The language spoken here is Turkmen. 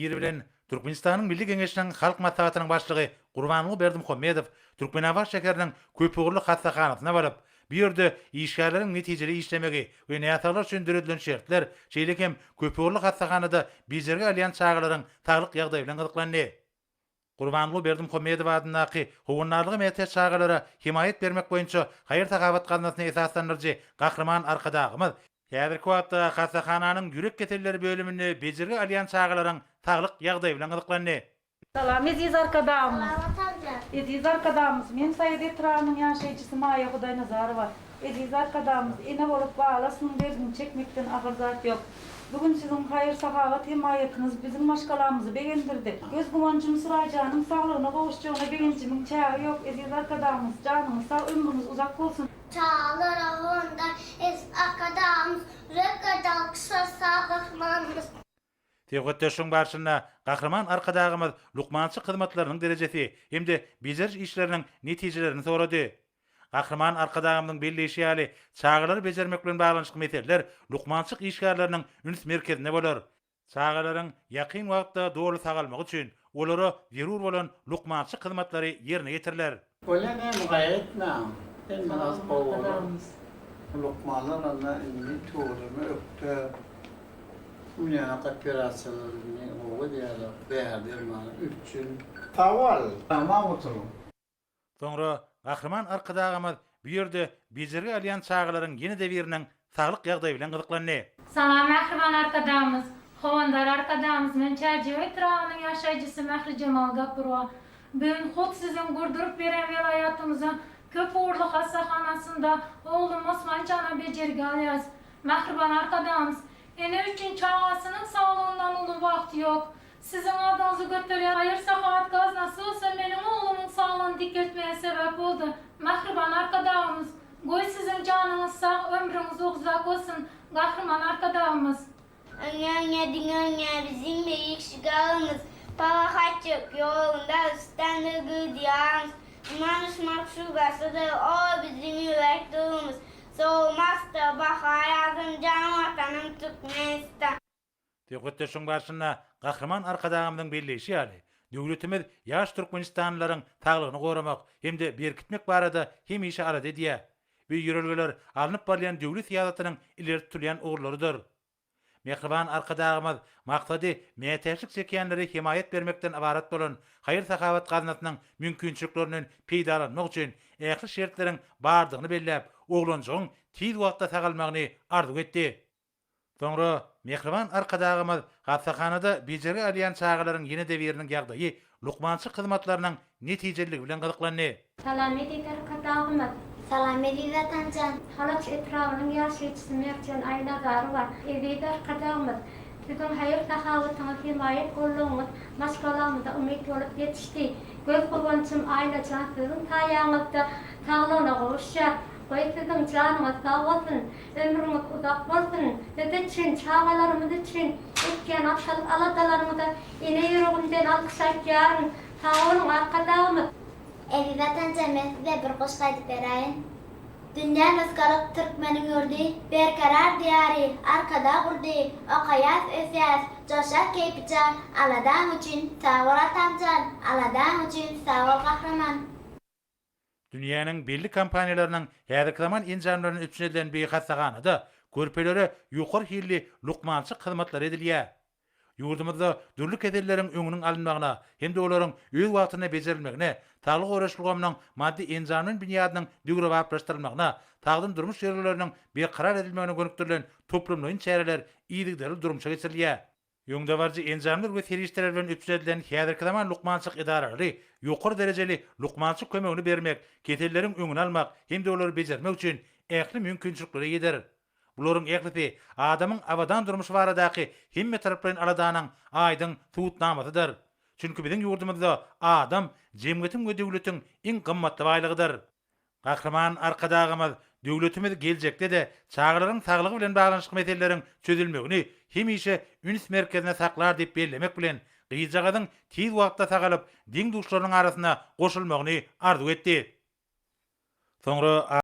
Ir bilen Türkmenistanyň Milli Geňeşiniň Halk Maslahatynyň Başlygy Gurbanguly Berdimuhamedow Türkmenabat şäheriniň köpugurly hassahanasyna baryp, bu ýerde işgärleriň netijeli işlemegi we näsaglar üçin döredilen şertler, şeýle hem köpugurly hassahanada bejergi alýan çagalaryň saglyk ýagdaýy bilen gyzyklandy. Gurbanguly Berdimuhamedow adyndaky Howandarlyga mätäç çagalara hemaýat bermek boýunça haýyr-sahawat gaznasyny esaslandyryjy Gahryman Arkadagymyz, häzirki wagtda hassahananyň ýürek keselleri bölüminde bejergi alýan çagalaryň saglyk ýagdaýy bilen gyzyklandy. Salam eziz Arkadagymyz. Eziz Arkadagymyz, men Saýat etrabynyň ýaşaýjysy Maýa Hudaýnazarowa. Eziz Arkadagymyz, ene bolup balasynyň derdini çekmekden agyr zat ýok. Bu gün siziň haýyr-sahawat hemaýatyňyz biziň maşgalamyzy begendirdi. Göz guwanjym Suraýjanyň saglygyna gowuşjagyna begenjimiň çägi ýok eziz Arkadagymyz, janyňyz sag, ömrüňiz uzak bolsun! Çagalara honda eziz Arkadagymyz, Ýürekler alkyşlar sag Gahrymanymyz. Söhbetdeşligiň barşynda Gahryman Arkadagymyz lukmançylyk hyzmatlarynyň derejesi hem-de bejeriş işleriniň netijelerini sorady. Gahryman Arkadagymyzyň belleýşi ýaly, çagalary bejermek bilen baglanyşykly meseleler lukmançylyk işgärleriniň üns merkezinde bolar. Çagalaryň ýakyn wagtda doly sagalmagy üçin olara zerur bolan lukmançylyk hyzmatlary ýerine ýetiriler. Bolýa näme gaýgy etmäň hemme zat gowy bolar. Lukmanlar onda indi tüweleme ökde ýanak operasiýalar indi gowy edýärler däri dermany üpjün. Sag bol. Aman oturyň. Soňra Gahryman Arkadagymyz bu ýerde bejergi alýan çagalaryň ýene-de biriniň saglyk ýagdaýy bilen gyzyklandy. Salam Mähriban Arkadagymyz! Howandar Arkadagymyz men Çärjew etrabynyň ýaşaýjysy Mährijemal Gapurowa. Bu gün hut siziň gurduryp beren welaýatymyzyň köp ugurly hassahanasynda oglum Osman jana bejergi alýas. Mähriban Arkadagymyz, ene üçin çagasynyň saglygyndan uly bagt ýok. Siziň adyňyzy göterýän haýyr-sahawat gaznasy bolsa meniň oglumyň saglygyny dikeltmäge sebäp boldy. Mähriban Arkadagymyz, goý siziň janyňyz sag, ömrüňiz uzak bolsun, Gahryman Arkadagymyz! Öňe öňe diňe öňe biziň beýik şygarymyz Parahatçylyk ýolunda rüstemdir Diýarymyz Iman duşmak şugasydyr ol biziň ýürek dugumyz Sowulmasdyr bahar ýazym jan Watanym Türkmenistan. Söhbetdeşligiň barşynda Gahryman Arkadagymyzyň belleýşi ýaly, döwletimiz ýaş türkmenistanlylaryň saglygyny goramak hem-de berkitmek barada hemişe alada edýär. Bu ýörelgeler alnyp barylýan döwlet syýasatynyň ileri tutulýan ugurlarydyr. Mähriban Arkadagymyz maksady mätäçlik çekýänlere hemaýat bermekden ybarat bolan haýyr-sahawat gaznasynyň mümkinçiliklerinden peýdalanmak üçin ähli şertleriň bardygyny belläp, oglanjygyň tiz wagtda sagalmagyny arzuw etdi. Soňra mähriban Arkadagymyz hassahanada bejergi alýan çagalaryň ýene-de biriniň ýagdaýy, lukmançylyk hyzmatlarynyň netijeliligi bilen gyzyklandy. Salam eziz Arkadagymyz! Salam eziz Watanjan! Halaç etrabynyň ýaşaýjysy Merjen Aýnazarowa, Eziz Arkadagymyz! Siziň haýyr-sahawatyňyz, hemaýat-goldawyňyz maşgalamyza umyt bolup ýetişdi. Göz-guwanjym Aýnajan siziň saýaňyzda saglygyna gowuşýar. Goý siziň janyňyz sag bolsun! Ömrüňiz uzak bolsun! Biz üçin, çagalarymyz üçin etýän atalyk aladalaryňyza ene ýüregimden alkyş aýtýaryn. Sag boluň, Arkadagymyz! Eziz Watanjan men size bir goşgy aýdyp beräýin. Dünýä nusgalyk türkmeniň ýurdy, Berkarar diýary, Arkadag gurdy, Okaýas, ösýäs, joşýas keýpiçag, Aladaň üçin sag bol atamjan, Aladaň üçin sag bol Gahryman. Dünýäniň belli kompaniýalarynyň häzirki zaman enjamlaryny üpjün edilen bu hassahanada körpelere ýokary hilli lukmançylyk hyzmatlary edilýär. Ýurdumyzda dürli keselleriň öňüniň alynmagyna hem-de olaryň öz wagtynda bejerilmegine, saglygy goraýyş ulgamynyň maddy-enjamlaýyn binýadynyň döwrebaplaşdyrylmagyna, sagdyn durmuş ýörelgeleriniň berkarar edilmegine gönükdirilen toplumlaýyn çäreler yzygiderli durmuşa geçirilýär. Öňdebaryjy enjamlar we serişdeler bilen üpjün edilen häzirki zaman lukmançylyk edaralary ýokary derejeli lukmançylyk kömegini bermek, keselleriň öňüni almak hem-de olary bejermek üçin ähli mümkinçiliklere eýedir. Bularyň ählisi adamyň abadan durmuşy baradaky hemmetaraplaýyn aladanyň aýdyň subutnamasydyr. Çünki biziň ýurdumyzda adam jemgyýetiň we döwletiň iň gymmatly baýlygydyr. Gahryman Arkadagymyz döwletimiz geljekde-de çagalaryň saglygy bilen baglanyşykly meseleleriň çözülmegini hemişe üns merkezinde saklar diýip bellemek bilen, gyzjagazyň tiz wagtda sagalyp, deň-duşlarynyň arasyna goşulmagyny arzuw etdi. Soňra.